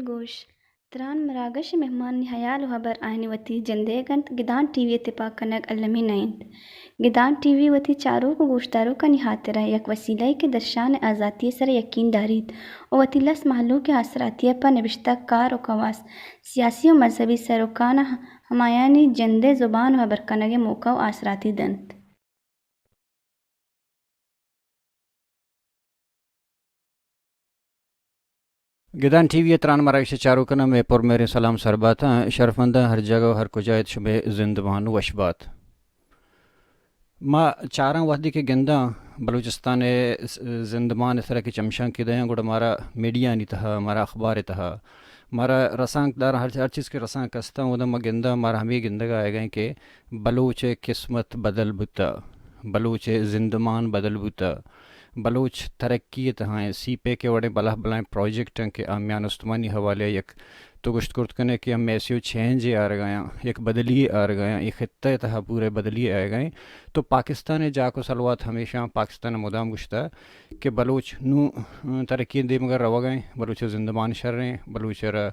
گوش، تران مراگش ءِ مہمانانی ہیال ءُ ہبر آیانی وتی جندئیگ اَنت، گدان ٹی وی ءِ تپاک کنگ المی نہ اِنت۔ گدان ٹی وی وتی چاروک ءُ گوشداروکانی ہاترا یک وسیلہ یے کہ درشان ءِ آزاتی ءِ سرا یکین داریت ءُ وتی لس مہلوک ءِ آسراتی ءَ پہ نبشتہ کار ءُ کواس، سیاسی ءُ مذہبی سروکاں ہمایانی جندئے زبان ءُ ہبر کنگ ءِ موقع ءُ آسراتی دنت۔ گدان ٹی وی ءِ تران مراگش ءِ چاروکاں مئے پرمہریں سلام سر بات اَنت۔ شرفمنداں، ہر جاگہ ءُ ہر کجا ات، شمئے زندمان وش بات۔ ما چاراں وہدے کہ گنداں بلوچستان ءِ س-، زندمان ءِ سرا کہ چمشانکے دیاں، گڑا مارا میڈیانی تہا، مارا اخبار ءِ تہا، مارا رسانکداراں ہر، ہر چیز کہ رسانک است اَنت، اودا ما گنداں، مارا ہمے گندگ ءَ آیگ ءَ اِنت کہ بلوچ ءِ قسمت بدل بوتہ، بلوچ ءِ زندمان بدل بوتہ، بلوچ ترقی ءِ تہا اِنت، سی پیک ءِ وڑیں بلاہ بلاہیں پروجیکٹ اَنت کہ آ میان استمانی حوالے ءَ یک تو گوشت کرت کن ئے کہ ہم میسیو چینج ءِ آرگ ءَ اَنت، یک بدلی ءِ آرگ ءَ اَنت، اے خطہ ءِ تہا پورے بدلی ءِ آیگ ءَ اِنت۔ تو پاکستان ءِ جاک ءُ سلوات ہمیشہ، پاکستان ءَ مدام گوشتہ کہ بلوچ نوں ترقی ءِ دیمگ ءَ روگ ءَ اِنت، بلوچ ءِ زندمان شر اِنت، بلوچ ءَ را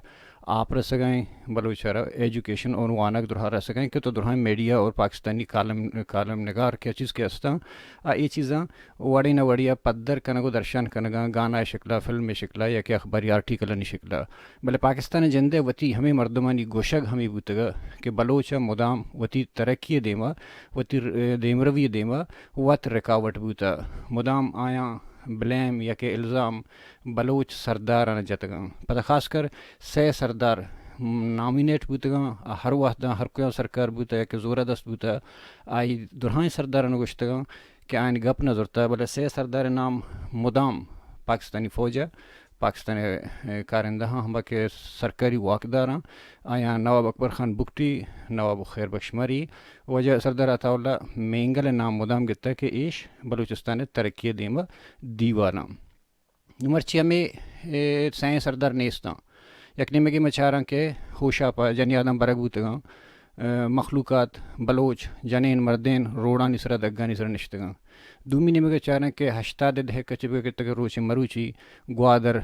آپ رسگ ءَ اِنت، بلوچ ءَ را ایجوکیشن ءُ وانگ درہا رسگ ءَ اِنت کہ تو درہائیں میڈیا اور پاکستانی کالم، کالم نگار کہ چیز کہ است اَنت، آ اے چیزاں وڑے نہ وڑے ءَ پدر کنگ ءُ درشان کنگ ءَ اَنت، گانا ءِ شکل ءَ، فلم ءِ شکل ءَ یا کہ اخباری آرٹیکلانی شکل ءَ۔ بلے پاکستان ءِ جند ءِ وتی ہمے مردمانی گوشگ ہمے بوتگ کہ بلوچ ءَ مدام وتی ترقی ءِ دیما، وتی ر-، دیمروی ءِ دیما وت رکاوٹ بوتہ۔ مدام آیاں بلیم یا کہ الزام بلوچ سرداراں جتگ اَنت۔ پدا خاص کر سئے سردار نامینیٹ بوتگ اَنت، آ ہر وہداں ہر کجام سرکار بوتہ یا کہ زور ءَ دست بوتہ، آئی درہائیں سرداراں گوشتگ اَنت کہ آیانی گپ نہ زرتہ، بلے سئے سردار ءِ نام مدام پاکستانی فوج ءَ، پاکستان ءِ کارندہاں، ہما کہ سرکاری واکداراں، آیاں نواب اکبر خان بگٹی، نواب خیر بخش مری، واجہ سردار عطا اللہ مینگل ءِ نام مدام گپتہ کہ ایش بلوچستان ءِ ترقی ءِ دیم ءَ دیوان اَنت۔ نوں مرچی ہمے، اے، سئیں سردار نیست اَنت۔ یک نیمگے ما چاراں کہ ہوشاپ ءَ جنی آدم برگ بوتگ اَنت، اے، مخلوقات، بلوچ، جنین، مردین روڈانی سرا، دگانی سرا نشتگ اَنت۔ دومی نیمگ ءَ چاراں کہ ہشتاد ءِ دہک ءَ چہ بگر کہ روچے مروچی گوادر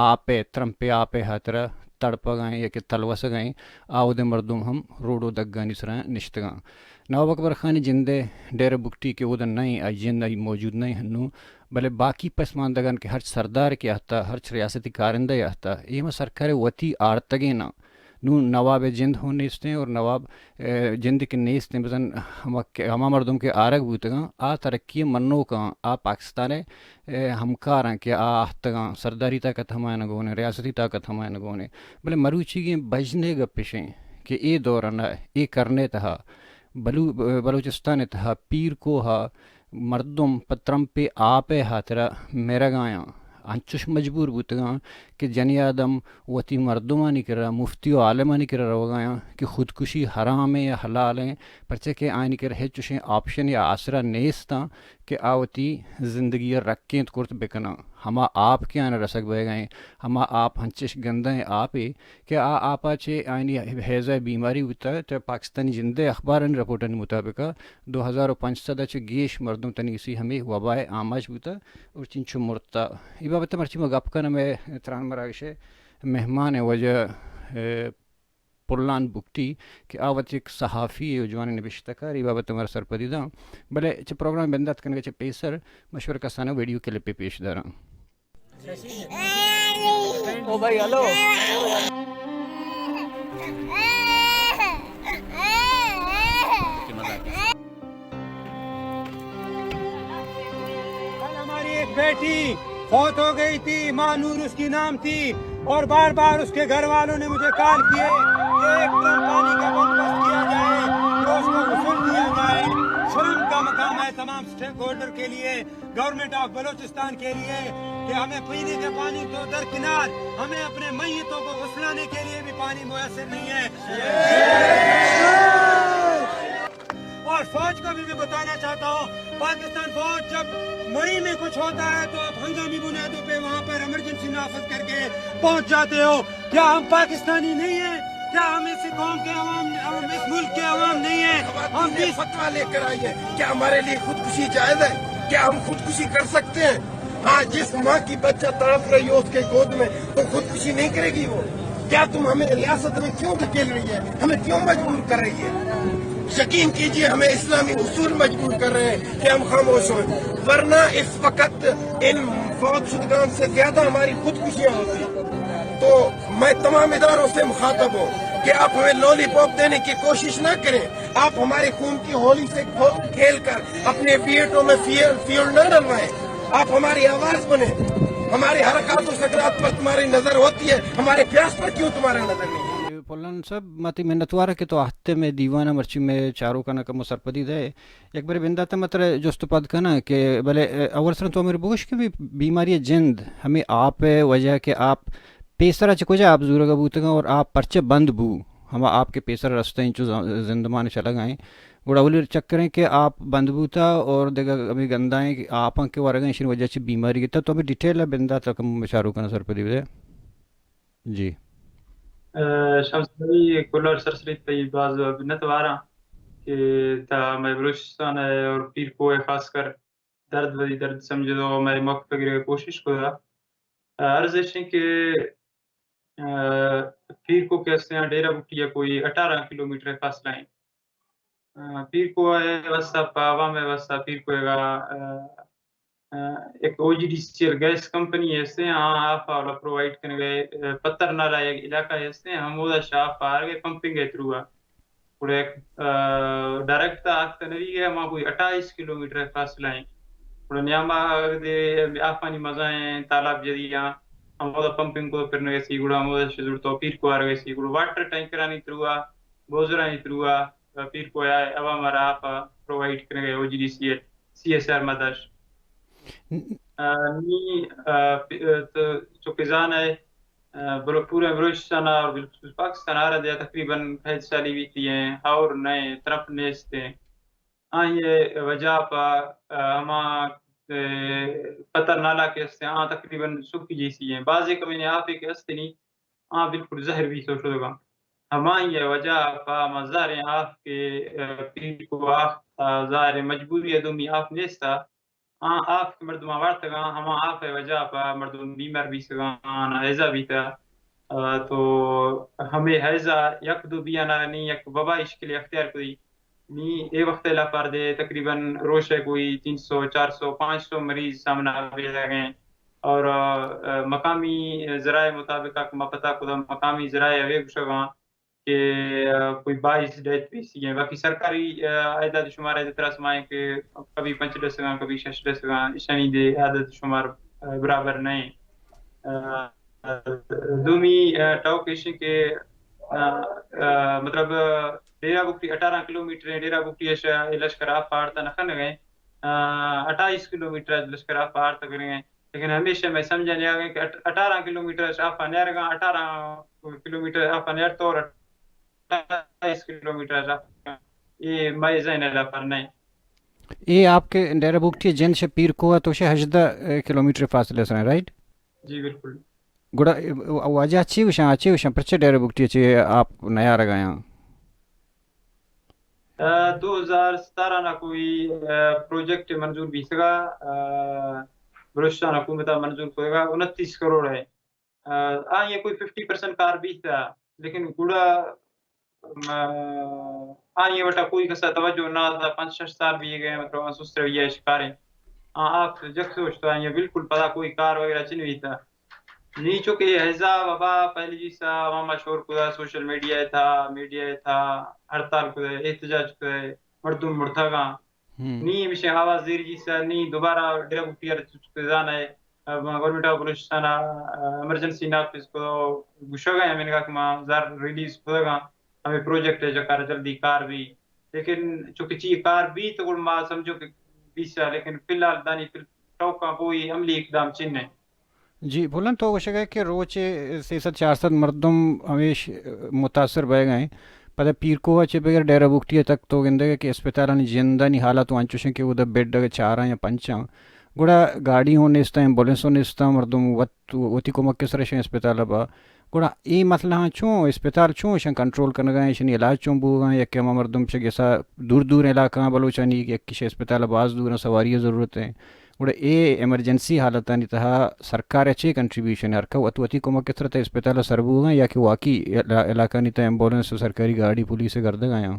آپ ءِ، ترمپ ءِ آپ ءِ ہاترا تڑپگ ءَ اَنت یا کہ تلوسگ ءَ اَنت، آ اود ءِ مردم ہم روڈ ءُ دگانی سرا نشتگ اَنت۔ نواب اکبر خان ءِ جند ءِ ڈیرہ بگٹی کہ اود ءَ نہ اِنت، آئی جند آئی موجود نہ اِنت ہنوں، بلے باقی پسماندگان کہ ہرچ سردار کہ اہتہ، ہرچ ریاستی کارندہ اہتہ، اے ہما سرکار ءِ وتی آرتگین اَنت۔ نوں نواب ءِ جند ہوں نیست اِنت اور نواب، اے، جند کہ نیست اِنت، بزاں ہما کہ، ہما مردم کہ آرگ بوتگ اَنت، آ ترقی ءِ منوک اَنت، آ پاکستان ءِ، اے، ہمکار اَنت کہ آ اہتگ اَنت، سرداری طاقت ہمایان ءَ گون اِنت، ریاستی طاقت ہمایان ءَ گون اِنت۔ بلے مروچیگیں بژن ءِ گپ اِش اِنت کہ اے دور ءَ، اے کرن ءِ تہا بلو-، بلوچستان ءِ تہا پیر کوہ ءَ مردم پہ ترمپ ءِ آپ ءِ ہاترا مرگ ءَ اَنت، انچش مجبور بوتگ اَنت کہ جنی آدم وتی مردمانی کرا، مفتی ءُ عالمانی کرا روگ ءَ اَنت کہ خودکشی حرام اِنت یا حلال اِنت، پرچہ کہ آیانی کرا ہچ چشیں آپشن یا آسرا نیست اَنت کہ آ وتی زندگی ءَ رکینت کرت بہ کن اَنت۔ ہما آپ کہ آیاں رسگ بئیگ ءَ اِنت، ہما آپ انچش گندئیں آپے کہ آ آپ ءَ چہ آیانی ہیضہ ءِ بیماری بوتہ، تہ پاکستانی جند ءِ اخبارانی رپورٹانی مطابق ءَ دو ہزار ءُ پنچ سد ءَ چہ گیش مردم تنیگتی ہمے وبا ءِ آماچ بوتہ اور چنچو مرتہ۔ اے بابت ءَ مرچی ما گپ کناں، مئے تران مراگش ءِ مہمان ءِ واجہ، اے، پلان بگٹی کہ آ وت یک صحافی ءُ جوانیں نبشتہ کارے، اے بابت ءَ مارا سرپدی داں۔ بلے چہ پروگرام ءِ بندات کنگ ءَ چہ پیسر ما شمئے کرا کسانیں ویڈیو کلپے پیش داراں۔ او بھائی، ہلو۔ کل ہماری ایک بیٹی فوت ہو گئی تھی، ماہ نور اس کی نام تھی، اور بار بار اس کے گھر والوں نے مجھے کال کیے کہ ایک ڈرم پانی کا بندوبست کیا جائے۔ کورڈر کے لیے، گورنمنٹ آف بلوچستان کے لیے کہ ہمیں پینے کے پانی تو درکنار، ہمیں اپنے میتوں کو غسلانے کے لیے بھی پانی میسر نہیں ہے۔ اور فوج کو بھی میں بتانا چاہتا ہوں، پاکستان فوج جب مری میں کچھ ہوتا ہے تو آپ ہنگامی بنیادوں پہ وہاں پر ایمرجنسی نافذ کر کے پہنچ جاتے ہو۔ کیا ہم پاکستانی نہیں ہیں؟ کیا ہم اس قوم کے عوام، ہم اس ملک کے عوام نہیں ہیں؟ ہم اس فتویٰ لے کر آئی ہے، کیا ہمارے لیے خودکشی جائز ہے؟ کیا ہم خودکشی کر سکتے ہیں؟ ہاں، جس ماں کی بچہ تڑپ رہی ہو اس کے گود میں، تو خودکشی نہیں کرے گی وہ؟ کیا تم ہمیں ریاست میں کیوں دھکیل رہی ہے؟ ہمیں کیوں مجبور کر رہی ہے؟ یقین کیجیے، ہمیں اسلامی اصول مجبور کر رہے ہیں کہ ہم خاموش ہوں، ورنہ اس وقت ان فوت شدگان سے زیادہ ہماری خودکشیاں ہوتی۔ تو میں تمام اداروں سے مخاطب ہوں کہ آپ ہمیں لولی پاپ دینے کی کوشش نہ کریں، آپ ہمارے خون کی ہولی سے کھو-، کھیل کر اپنے بیٹوں میں فیول، فیول نہ ڈلوائیں۔ آپ ہماری آواز بنیں، ہمارے حرکات و سکنات پر تمہاری نظر ہوتی ہے، ہمارے پیاس پر کیوں تمہاری نظر نہیں ہے؟ پلان صاحب، ما تئی منتوار کہ تو آہتے میں دیوان مرچی میں چارو کنا کم سرپدی دے۔ یک برے بندات ء من ترا جست ء پد کناں کہ بلے، ء، اول سرا تو ہمے بگوش کہ بی-، بیماری جند ہمے آپ ء وجہ کہ آپ پیسرا چہ کجا آپ زورگا بوتگاں اور آپ پرچہ بند بو؟ ہما آپ کہ پیسرا رستہ انچو ز-، زندمان چلگا ایں، گڑا اولی چکریں کہ آپ بند بوتا اور دگہ ہمے گندائیں کہ آپاں کہ ورگا ایں، اشی وجہ چہ بیماری گتا۔ تو ہمے ڈیٹیل ء بندات ء کم اشارو کناں سرپدی بدے۔ جی۔ ء، شمس بھائی، کلر سرسری تئی باز منت واراں کہ تا مئے بلوچستان ء اور پیر کوہ ء خاص کر درد وتی درد سمجھتو، مئے موقف ء گرگ ء کوشش کتا۔ ء، عرض ایش انت کہ، ء، پیر کوہ کہ استیں ڈیرہ بگٹی ء کوئی اٹھارہ کلومیٹر ء فاصلہ انت۔ ء، پیر کوہ ء واسطہ، پہ عوام ء واسطہ پیر کوہ ء، ء، ء، یک O G D C L gas company ہستیں، آ آپ ء اولا پرووائیڈ کنگ ء، ء، پتر نالا یک علاقہ ہستیں، ہمودا شاپ آرگ ء پمپنگ ء تھرو ء۔ گڑا یک، ء، ڈائریکٹ تھا آتک نہ بیگ ء، ہما کوئی اٹھائیس کلومیٹر ء فاصلہ ایں۔ گڑا نیاما اگدے آپانی مزائیں تالاب جدی آں، ہمودا پمپنگ کو پرنگ ء سی، گڑا ہمودا شزور تو پیر کوہ آرگ ء سی، گڑا واٹر ٹینکرانی تھرو ء، بوزرانی تھرو ء، پیر کوہ ء عوام ء را آپ ء پرووائیڈ کنگ ء O G D C L, C S R مداش۔ ء، نی، ء، پ-، ء، تو چونکہ زان ئے، ء، بلو-، پورے بلوچستان ء اور بالخصوص پاکستان ء ہر دیا تقریباً پینزدہ سالی بیتی ہیں، ہور نئے، ترپ نیست ہیں۔ آئی ء وجہ پہ، ء، ہما، ء، پتر نالا کہ است ہیں، آ تقریباً سکی جیسی ہیں۔ بازیں کمیں آپے کہ است نی، آ بالکل زہر بیت و شدگاں۔ ہمائی ء وجہ پہ ہما زہریں آپ کہ، ء، پیر کو آخت، ء، زہریں مجبوری ء دومی آپ نیست ء۔ آ آپ کہ مردماں وارتگاں، ہما آپ ء وجہ پہ مردم بیمار بیتگاں، آناں ہیضہ بیتہ۔ ء، تو ہمے ہیضہ یک دو بیان ء نی یک وبائی شکلے اختیار کتی۔ نی اے وخت ء لاپار دے تقریباً روش ء کوئی تین سو، چار سو، پانچ سو مریض سامنا بیتگ ہیں۔ اور، ء، مقامی ذرائع مطابق کہ ما پتہ کتہ، مقامی ذرائع ہمے گوشگاں کہ، ء، کوئی بائیس ڈیتھ بیسی ہیں۔ باقی سرکاری، ء، اعداد شمار ء ترا سمائیں کہ کبھی پنچ ڈسگاں، کبھی شش ڈسگاں، اشانی دے عدد شمار، ء، برابر نہیں۔ ء، دومی، ء، ٹوک ایش کہ، ء، ء، مطلب، ڈیرہ بگٹی اٹھارہ کلومیٹر ہیں، ڈیرہ بگٹی اش-، لشکر آپ پہاڑ تا نہ کنگ ہیں، ء، اٹھائیس کلومیٹر لشکر آپ پہاڑ تا کنگ ہیں۔ لیکن ہمیشہ میں سمجھا نہیں آ گئے کہ اٹ-، اٹھارہ کلومیٹر آپ نیرگا، اٹھارہ کلومیٹر آپ نیر تو اور اٹھائیس کلومیٹر آپ، یہ میں ذہن ہے پر نہیں۔ یہ آپ کے ڈیرہ بگٹی جند شہ پیر کوہ تو شہ ہژدہ کلومیٹر فاصلہ سرائیں، رائٹ؟ جی، بالکل۔ گڑا، ء، واجہ چی گوشاں، چی گوشاں، پرچہ ڈیرہ بگٹی چی آپ نیارگایاں؟ ء، دو ہزار ستارہ نا کوئی، ء، پروجیکٹ منظور بیتگا، ء، بلوچستان حکومت ء منظور کتگا، انتیس کروڑ ہے۔ ء، آئی ء کوئی ففٹی پرسنٹ کار بیتہ، لیکن گڑا، م-، آئی ء وٹا کوئی کسا توجہ نہ داتا، پنچ شش سال بیگ ء، مطلب، آ سست رویہ ء شکار انت۔ آ آپ جک سوچ تو آئی ء بالکل پدا کوئی کار وغیرہ چنویتہ۔ نی چونکہ یہ ہیضہ وبا پہلی چیز تھا، عوام شور کدا، سوشل میڈیا تھا، میڈیا تھا، ہڑتال کدا، احتجاج کدا، مردم مرتگاں۔ ہم۔ نی ہمیشہ آواز زیر جیسا، نی دوبارہ ڈیرہ بگٹی ء چکہ زان ہے، گورنمنٹ آف بلوچستان ء ایمرجنسی نافذ کو گشگ ء ہمینگا کہ ما زر ریلیز کتگاں، ہمیں پروجیکٹ ء چکر جلدی کار بی۔ لیکن چونکہ چی کار بی تو گڑ ما سمجھو کہ بیثہ، لیکن فی الحال دانی فی ٹوکاں کوئی عملی اقدام چن نہ۔ جی، بلند تو گوشگ ئے کہ روچے سئے سد چار سد مردم ہمیش متاثر بئیگ ءَ انت۔ پدا پیرکوہ ءَ چہ بگر ڈیرہ بگٹی ءَ تک تو گندگ ئے کہ اسپتالانی جندانی حالت انچوش انت کہ اودا بیڈ اگہ چاراں یا پنچاں، گڑا گاڑی ہوں نیست، ایمبولینس ہوں نیست، مردم وت وتی کمک ءِ سر اشاں اسپتال ءَ با۔ گڑا اے مسئلہ آں چون، اسپتال چون اشاں کنٹرول کنگ ءَ انت، اشانی علاج چون بوگ ءَ انت، یکے ہما مردم چہ گسا دور دور علاقہ آں بلوچانی، یکے شہ اسپتال ءَ باز دور انت، سواری ءِ ضرورت انت۔ گڑا اے ایمرجنسی حالتانی تہا سرکار ءِ چے کنٹریبیوشن؟ ہر کس وت وتی کمک ءِ سر ءَ اسپتال ءَ سر بوگ ءَ انت یا کہ واقعی علا-، علاقہانی تہا ایمبولینس و سرکاری گاڑی پولیس ءِ گردگ ءَ آں؟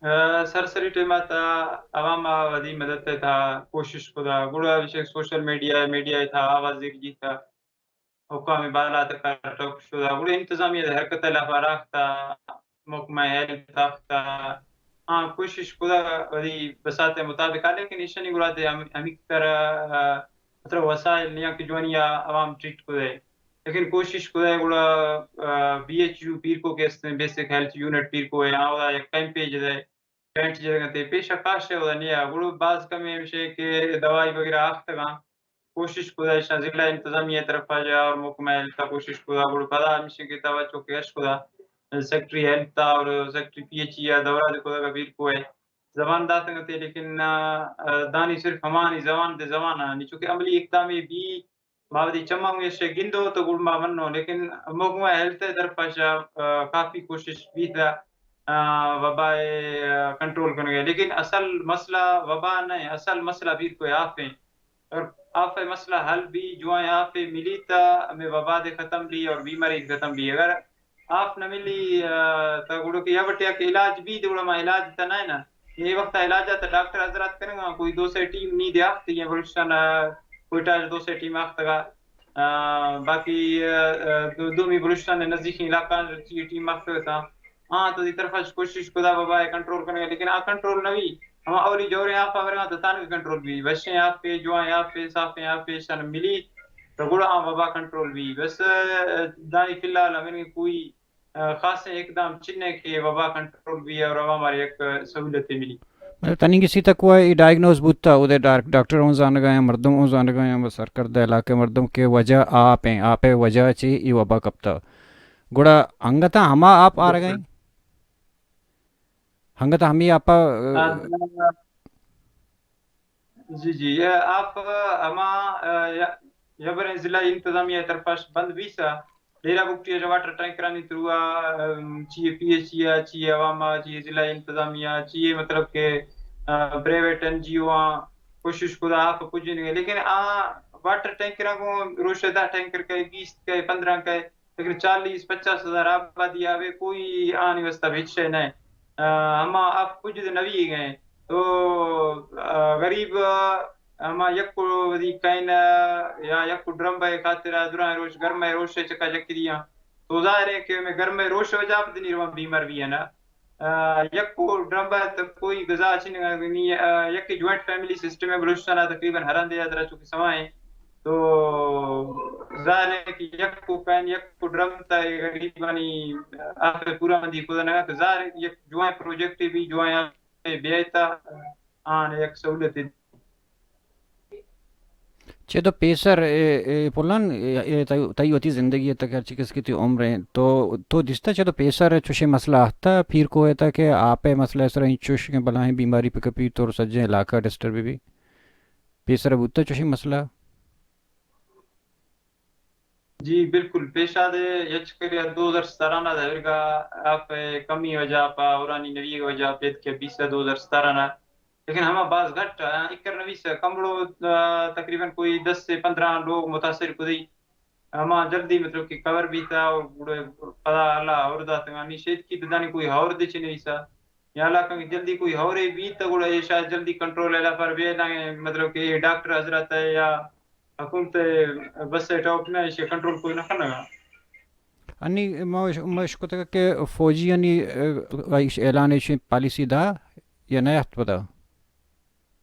آ، سرسری ٹائم ءَ تہا عوام ءَ وتی مدد ءِ تہا کوشش کتہ، گڑا بشک سوشل میڈیا، میڈیا ءِ تہا آواز زیر جیتہ، حکام بالا تک ٹوک شدہ، گڑا انتظامیہ ءِ حرکت ءِ لافا راختہ، محکمہ ہیلتھ آختہ، آ کوشش کتہ وتی بساط ءِ مطابق ءَ، لیکن ایشانی گڑا تے ہم-، ہمینکر، آ، مطلب وسائل نیاں کہ جوانی ءَ عوام ٹریٹ کتہ۔ لیکن کوشش کتہ گڑا، آ، بی ایچ یو پیرکوہ کہ استیں، بیسک ہیلتھ یونٹ پیرکوہ ءَ، آ اودا یک کیمپے جتہ، ٹینٹ جتگ انت، پیش ءَ کاش ءَ اودا نیا۔ گڑا باز کمے ہمیش انت کہ دوائی وغیرہ آختگاں، کوشش کتہ ایشاں، ضلع انتظامیہ ءِ طرف ءَ یا اور محکمہ ہیلتھ ءَ کوشش کتہ، گڑا پدا ہمیش انت کہ توجہ کہ اش کتہ، سیکرٹری ہیلتھ ءَ اور سیکرٹری پی ایچ ای ءَ دورہ دے کتگ ءَ پیرکوہ ءَ زبان داتگ انت، لیکن، آ، دانی صرف ہمانی زبان دے زبان ءَ، نی چونکہ عملی اقدامے بی، ما وتی چماں گوں ایشی ءَ گندوں تو گڑا ما منوں، لیکن محکمہ ہیلتھ ءِ طرف ءَ شہ، آ، کافی کوشش بیتہ، آ، وبا ءِ، آ، کنٹرول کنگ ءَ، لیکن اصل مسئلہ وبا نہ انت، اصل مسئلہ پیرکوہ ءِ آپ انت۔ اور آپ ءِ مسئلہ حل بی، جوائیں آپ ءَ ملی تہ ہمے وبا دے ختم بی اور بیماری ختم بی۔ اگر آپ نہ ملی، آ، تہ گڑا کہ یا وٹیا کہ علاج بی، گڑا ما علاج تہ نہ نا۔ اے وقت علاج ءَ تہ ڈاکٹر حضرات کنگا، کوئی دو سئے ٹیم نی دے آختی ہیں بلوچستان ءَ، کوئٹہ ءَ دو سئے ٹیم آختگا۔ آ، باقی، آ، آ، دو-، دومی بلوچستان ءِ نزیکیں علاقہ ءَ چی ٹیم آختگ تاں۔ ہاں، تو دی طرف ءَ کوشش کتہ وبا ءِ کنٹرول کنگ ءَ، لیکن آ کنٹرول نہ بی۔ ہما اولی جوریں آپ ءَ ورگا تہ تانکہ کنٹرول بی۔ وشیں آپ ءَ، جوائیں آپ ءَ، صافیں آپ ءَ، ایشاں ملی تو گڑا آ وبا کنٹرول بی۔ بس، آ، دانی فی الحال ہمیں کوئی، آ، خاصیں اقدام چنے کہ وبا کنٹرول بی اور عوام ءَ یک سہولت ملی۔ مطلب، تنی گسی تک وہ ای ڈائگنوز بوتا، اودے ڈاک-، ڈاکٹر ہوں زانگا یا مردم ہوں زانگا یا سرکردہ علاقے مردم کہ وجہ آپ ہیں، آپ ءِ وجہ چی ای وبا کپتا۔ گڑا انگتا ہما آپ آرگا ہیں؟ انگتا ہمی آپا، آ، جی، جی، اے آپ ہما، آ، یا-، یبریں ضلع انتظامیہ ءِ طرف ءَ بند بیثہ، ڈیرہ بگٹی ءَ واٹر ٹینکرانی تھرو ءَ، ام، چی اے پی ایچ ای ءَ، چی اے عوام ءَ، چی اے ضلع انتظامیہ ءَ، چی اے مطلب کہ، آ، پرائیویٹ این جی او آں کوشش کتہ آپ پجینگ ءَ، لیکن آ واٹر ٹینکراں گوں روش ءَ دہ ٹینکر کئے، بیست کئے، پندرہ کئے، لیکن چالیس پچاس ہزار آبادی آوے کوئی آنی واسطہ ہچ شے نہ۔ آ، ہما آپ کچھ دے نوی گئے تو، آ، غریب، آ، ہما یک کو وزی کین، آ، یا یک کو ڈرم بے خاطر آ، دراں روش گرم روش چکا چکی دیاں۔ تو ظاہر ہے کہ میں گرم روش وجہ بدنی رواں بیمار بھی ہے نا۔ آ، یک کو ڈرم بے تو کوئی غذا چنگا نی، آ، یک جوائنٹ فیملی سسٹم ہے بلوچستان آ، تقریباً ہر اندے آ درا چونکہ سوائیں۔ تو ظاہر ہے کہ یک کو پین، یک کو ڈرم تا غریبانی آپ پورا مندی خدا نگا، تو ظاہر ہے کہ یک جوائیں پروجیکٹ بھی جوائیں آپ بیائے تا آن یک سہولت۔ چہ تو پیسر، اے، اے پلان، اے، اے تئی، تئی وتی زندگی ءِ تک ہرچی کس کہ تئی عمر ہیں، تو، تو دستا چہ تو پیسر چوشیں مسئلہ آتا، پیر کو ہے تا کہ آپ مسئلہ سر انچوش کہ بلاہیں بیماری پہ کپی تو سجیں علاقہ ڈسٹرب بھی؟ پیسر بوتا چوشیں مسئلہ؟ جی بالکل، پیشا دے یک چکرے دو ہزار ستارہ نا دے ورگا آپ کمی وجہ پا اورانی نوی وجہ پیت کے بیس دو ہزار ستارہ نا، لیکن ہما باز گھٹ آ، اکر نویس کمبڑو، آ، تقریباً کوئی دس سے پندرہ لوگ متاثر کدی۔ ہما جلدی مطلب کہ کور بیتا اور گڑا پدا اللہ اور داتگانی شید کی ددانی کوئی ہور دے چنے ایسا۔ یا علاقہ کہ جلدی کوئی ہورے بیت تو گڑا اے شاید جلدی کنٹرول الا پر بے نہ، مطلب کہ اے ڈاکٹر حضرات ہے یا حکومت ہے، بس ہے ٹاپ نہ ایشی کنٹرول کوئی نہ کرنا۔ انی ما اش-، ما اشکتگ کہ فوجی انی، ا، ایش اعلان ایش پالیسی دا یا نہ ہفت پدا؟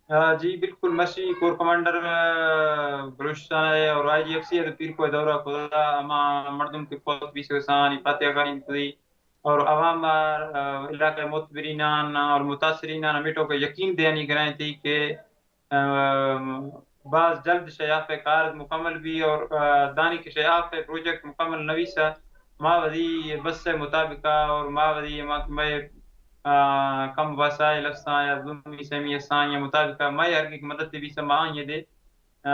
آ، جی بالکل، مرچی کور کمانڈر، آ، بلوچستان ہے اور آئی جی ایف سی ہے تو پیر کو دورہ خدا ہما مردم کے فوت بیس کسانی فاتحہ کاری کدی اور عوام ءَ، آ، علاقہ ءِ معتبرینان اور متاثرینان ہمے ٹوک ءَ یقین دیانی گرائیں تھی کہ، آ، باز جلد شہ آف ءِ کار مکمل بی اور، آ، دانی کہ شہ آف ءِ پروجیکٹ مکمل نہ بیثہ، ما وثی بس ءِ مطابق ءَ اور ما وثی ہما کہ مئے، آ، کم وسائل استاں یا دومی سیمی استاں یا مطابق ءَ مئے ہر کہ مدد بیثہ ما آئی ءَ دے، آ،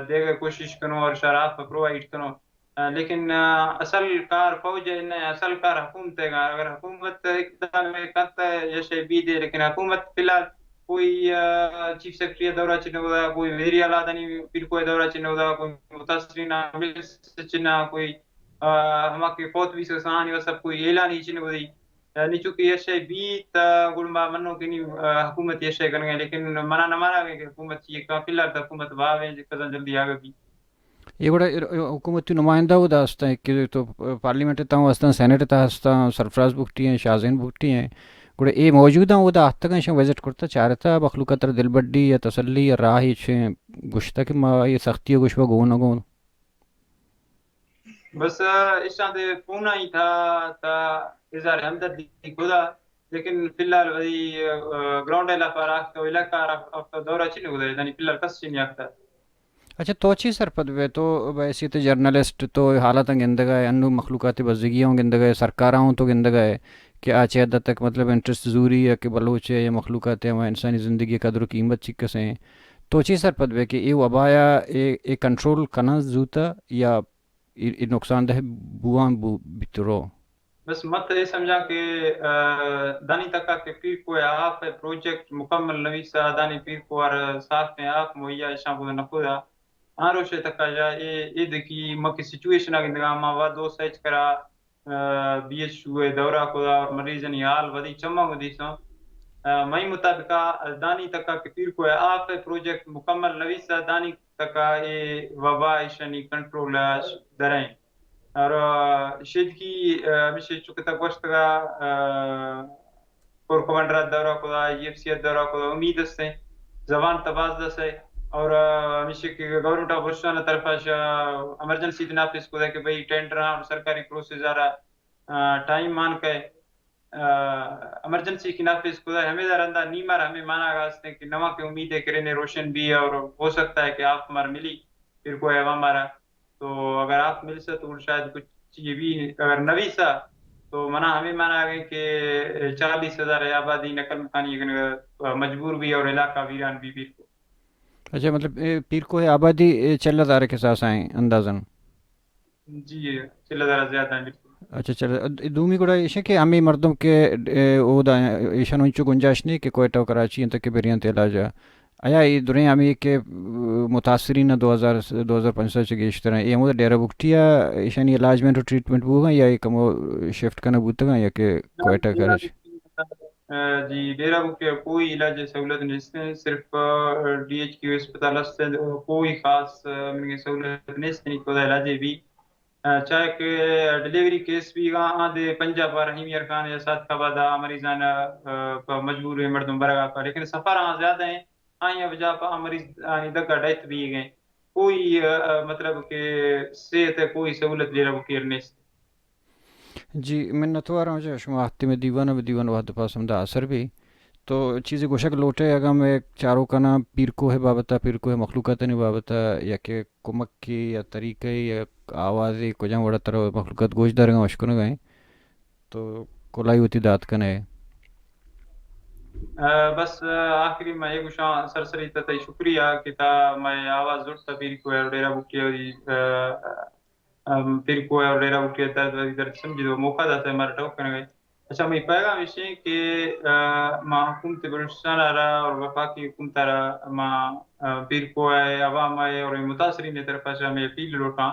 دیگ ءِ کوشش کنوں اور شہ آف پرووائیڈ کنوں۔ آ، لیکن، آ، اصل کار فوج ءِ نہ، اصل کار حکومت ءِ۔ اگر حکومت اقدام کنت، یہ شے بی دے، لیکن حکومت فی الحال کوئی، آ، چیف سیکرٹری ءِ دورہ چہ نہ اودا، کوئی وزیر اعلیٰ دانی پیرکو ءِ دورہ چہ نہ اودا، کوئی متاثرین عامل چہ نہ، کوئی، آ، ہما کہ فوت بیثہ آہانی واسطہ کوئی اعلان ہی چہ نہ اودی۔ یعنی چونکہ یہ شے بیت، آ، گڑا ما منوں کہ نی، آ، حکومت یہ شے کنگ ءَ، لیکن منا نہ مانا کہ حکومت چی کا، فی الحال تو حکومت واویں، کزاں جلدی آگہ بی۔ اے گڑا اے، اے حکومتی نمائندہ اودا ہستاں کہ تو پارلیمنٹ ءِ تہا ہستاں، سینیٹ ءِ تہا ہستاں، سرفراز بگٹی ایں، شاہ زین بگٹی ایں، گڑا اے موجود ایں، اودا آتکگاں، ایشاں وزٹ کرتا، چارتا، مخلوق ءَ ترا دلبڈی یا تسلی یا راہ چے گوشتا کہ ما اے سختی ءَ گوشبا گون ءَ گون؟ بس، آ، ایشاں دے فون آئی تھا، تا اظہار ہمدردی خدا، لیکن فی الحال وہی، آ، گراؤنڈ ءِ لافا راکھ تو علاقہ راکھ تو دورہ چی نہ گزرے، یعنی فی الحال کس چی نہیں آکھتا۔ اچھا، تو چی سرپد بے؟ تو بحیثیت جرنلسٹ تو حالاتاں گندگ ءَ ئے، انو مخلوقات بزگی ہوں گندگ ءَ ئے، سرکاراں ہوں تو گندگ ءَ ئے کہ آ چہ حد تک مطلب انٹرسٹ زوری یا کہ بلوچ ءِ یا مخلوقات ءِ ہما انسانی زندگی ءِ قدر و قیمت چی کسیں۔ تو چی سرپد بے کہ اے وبا ءَ اے، اے کنٹرول کناں زوتا یا اے، اے نقصان دہ بوان بو بیترو؟ بس مت اے سمجھاں کہ، آ، دانی تکا کہ پیرکو ءِ آف ءِ پروجیکٹ مکمل نویسا، دانی پیرکو ءَ را صاف ءِ آف مہیا ایشاں بود نہ کدا۔ آ روش ءِ تکا یا اے، اے دکی مکہ سچویشن ءَ گندگا ما وا دو سیچ کرا، آ، بی ایچ یو ءِ دورہ کدا اور مریضانی حال ودی چماں ودی سوں۔ آ، مئی مطابقا دانی تکا کہ پیرکو ءِ آف ءِ پروجیکٹ مکمل نویسا، دانی تکا اے وبا ایشانی کنٹرول ءَ درائیں۔ اور، آ، شیدگی، آ، ہمیشہ چکتا گوشتگا، آ، کور کمانڈر ءَ دورہ کدا، ای ایف سی ءَ دورہ کدا، امید است ہیں زبان تباز دس ہے۔ اور، آ، ہمیشہ کہ گورنمنٹ آف بلوچستان ءِ طرف ءَ ایمرجنسی دے نافذ کدا کہ بھئی ٹینڈر اور سرکاری پروسیس ءَ را، آ، ٹائم مان کئے۔ آ، ایمرجنسی کہ نافذ کدا، ہمے دا رندا نی مار ہمے مانا گا ہستیں کہ نواں کہ امید ہے کہ رنے روشن بی اور ہو سکتا ہے کہ آف مار ملی پیرکو ءِ عوام ءَ را۔ تو اگر آف ملسا تو شاید کچھ چیزیں بی، اگر نویسا تو منا ہمے مانا گئے کہ چالیس ہزار آبادی نقل مکانی کنگ مجبور بی اور علاقہ ویران بی پیرکو۔ اچھا، مطلب، اے پیرکو ءِ آبادی، اے، چل ہزار ءِ کساس آئیں اندازن؟ جی، چل ہزار زیادہ ہیں، بالکل۔ اچھا، چل، دومی گڑا ایش کہ ہمے مردم کہ، اے، اودا ایشان انچو گنجائش نہیں کہ کوئٹہ و کراچی انت کہ بریانت علاج۔ آیا اے دریں ہمے کہ، اے، متاثرین دو ہزار، دو ہزار پنچ سد چہ گیشتر ہیں، اے ہمود ڈیرہ بگٹی ءَ ایشانی علاجمنٹ و ٹریٹمنٹ بوگا یا اے کمو شفٹ کنگ بوتگا یا کہ کوئٹہ کراچی؟ آ، جی، ڈیرہ بگٹی ءَ کوئی علاج سہولت نیست ہیں، صرف، آ، ڈی ایچ کیو اسپتال است ہیں، کوئی خاص، آ، منی سہولت نیست ہیں، کوئی علاج بھی۔ آ، چاہے کہ ڈیلیوری کیس بھی گا، آ دے پنجاب ءَ رحیم یار خان یا صادق آباد ءَ مریضان، آ، پہ مجبور ہیں مردم برگا پہ، لیکن سفر آ زیادہ ہیں، آئی وجہ پہ آ مریض آنی دگا ڈیتھ بھی گئے۔ کوئی، آ، آ، مطلب کہ صحت ءِ کوئی سہولت ڈیرہ بگٹی ءَ نیست۔ جی، منتوار آں واجہ، شما وقتی میں دیوان ءَ، دیوان ءِ وھد ءَ پاس ہمدا آسر بی۔ تو چیزے گوشگ لوٹے، اگاں میں چاروکاں پیرکوہ ءِ بابت ءَ، پیرکوہ ءِ مخلوقاتانی بابت ءَ، یا کہ کمکے یا طریقے یا آوازے کجام وڑ ءَ ترا مخلوقات گوش دارگاں، اشکنگا ایں، تو کلائی وتی دات کنے۔ آ، بس، آ، آخری میں یہ گوشاں، سرسری تا تئی شکریہ کہ تا میں آواز زرت پیرکوہ ءِ ڈیرہ بگٹی ءَ، آ، ام، پیرکوہ ءِ اور ڈیرہ بگٹی ءِ درد، وتی درد سمجھی تو موقع داتا ہے مارا ٹوک کنگا۔ اچھا، مئی پیغام ایش ہیں کہ، آ، ما حکومت بلوچستان ءَ را اور وفاقی حکومت ءَ را ما، آ، پیرکوہ ءِ عوام ءِ اور متاثرین ءِ طرف ءَ شہ ہمے اپیل لوٹاں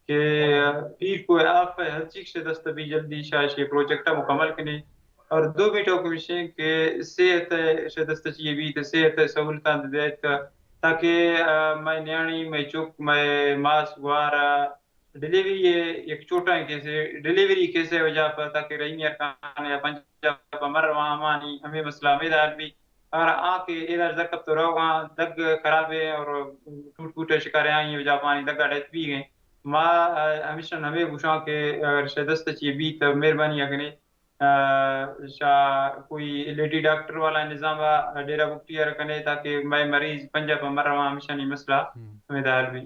کہ، آ، پیرکوہ ءِ آف ءِ ہر چیز شہ دست بی، جلدی شہ ایشی پروجیکٹ ءَ مکمل کنے۔ اور دومی ٹوک ایش ہیں کہ صحت ءِ شہ دست چی بی تو صحت ءِ سہولتاں دے دے تاکہ، آ، مئے نیاڑی، مئے چک، مئے ماس گوار ءَ ڈیلیوری ءِ یک چوٹائیں کیسے، ڈیلیوری کیسے وجہ پر تاکہ رحیم یار خان یا پنجاب ءَ مر رواں ہمانی ہمے مسئلہ ہمے دار بی۔ اور آ کہ علاج در کپ تو روگاں دگ خراب ہے اور ٹوٹ پوٹ ءِ شکار ہیں، آئی وجہ پہ آنی دگ ءَ ڈیتھ بھی گئے۔ ما، آ، ہمیشہ ہمے گوشاں کہ اگر شہ دست چی بی تو مہربانی اگنے آ، شا کوئی لیڈی ڈاکٹر والا نظام ءَ ڈیرہ بگٹی ءَ را کنے تاکہ مئے مریض پنجاب ءَ مہ رواں، ہمیشانی مسئلہ ہمیدا حل بی۔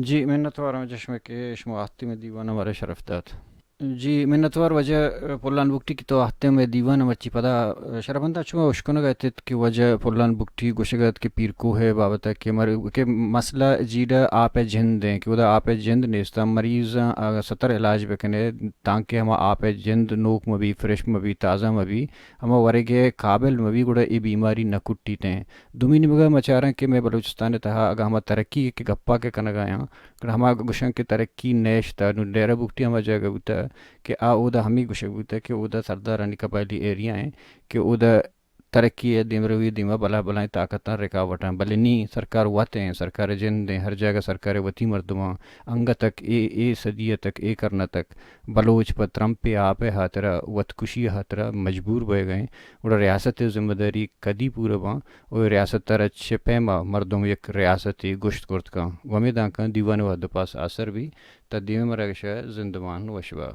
جی، منتوار آں واجہ شمئے کہ شما آتے مئے دیوان ءَ مارا شرف دات۔ جی، منتوار واجہ پلان بگٹی کہ تو آتے مئے دیوان ءَ۔ مرچی پدا شرپنداں چو اشکنگ ءَ اتت کہ واجہ پلان بگٹی گوشگ ءَ ات کہ پیر کوہ ءِ بابت ءَ کہ مر-، کہ مسئلہ جیڑہ آپ ءِ جند ایں کہ اودا آپ ءِ جند نیست، مریضاں اگاں ستر علاج بکنے تانکہ ہما آپ ءِ جند نوک مہ بی، فریش مہ بی، تازہ مہ بی، ہما ورگ ءِ قابل مہ بی، گڑا اے بیماری نہ کٹیت ایں۔ دومی نیمگ ءَ ما چاراں کہ مئے بلوچستان ءِ تہا اگاں ہما ترقی کہ گپا کہ کنگ ءَ آں، گڑا ہما گوشاں کہ ترقی نیشتہ، نوں ڈیرہ بگٹی ہما جاگہ بوتہ کہ آ اودا ہمے گوشگ بوتہ کہ اودا سردارانی قبائلی ایریا ایں کہ اودا ترقی ءِ دیمروی ءِ دیما بلاہ بلاہیں طاقتاں رکاوٹاں، بلے نی سرکار وت ایں، سرکار ءِ جند ایں، ہر جاگہ سرکار ءِ وتی مردماں انگت ءَ اے، اے صدی ءَ تک، اے کرن ءَ تک بلوچ پہ ترمپ ءِ آپ ءِ ہاترا، وت کشی ءِ ہاترا مجبور بئیگ ءَ ایں۔ گڑا ریاست ءِ ذمہ داری کدی پورا باں؟ او ریاست ءَ را چہ پیم ءَ مردم یک ریاستے گوشت کرت کن؟ گوں ہمے دانکاں دیوان ءِ وھد ءُ پاس آسر بی، تا دیمے مراگش ءَ زندمان وش با۔